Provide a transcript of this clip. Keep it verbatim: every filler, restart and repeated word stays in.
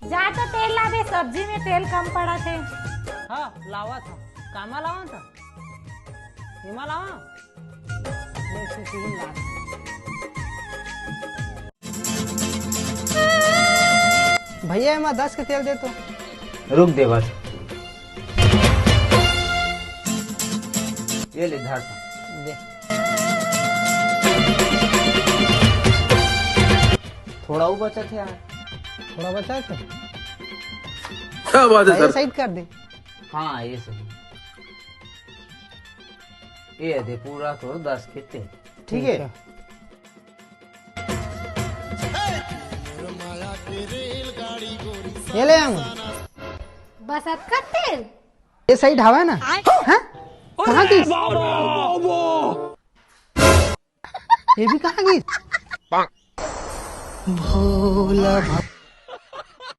जा तो तेल ला दे, सब्जी में तेल कम पड़त हे। हाँ, लावत हँव। कामा लावत हँव? एमा लावँव? ले, इसे सीधे ला। भैया, एमा दस के तेल दे तो। रुक दे बस। ये ले, धर। दे। थोड़ा वो बचत हे यार। थोड़ा बचत हे? क्या बात है भाई, सर? साइड कर दे। हाँ, ये सही। ये दे, पूरा तोर दस के तेल। ठीक है। अच्छा। ये ले आऊं। बस अतका तेल? ये साइड हवा ना? आय। हाँ? कहाँ गई? ये भी कहाँ गई? भोला भा-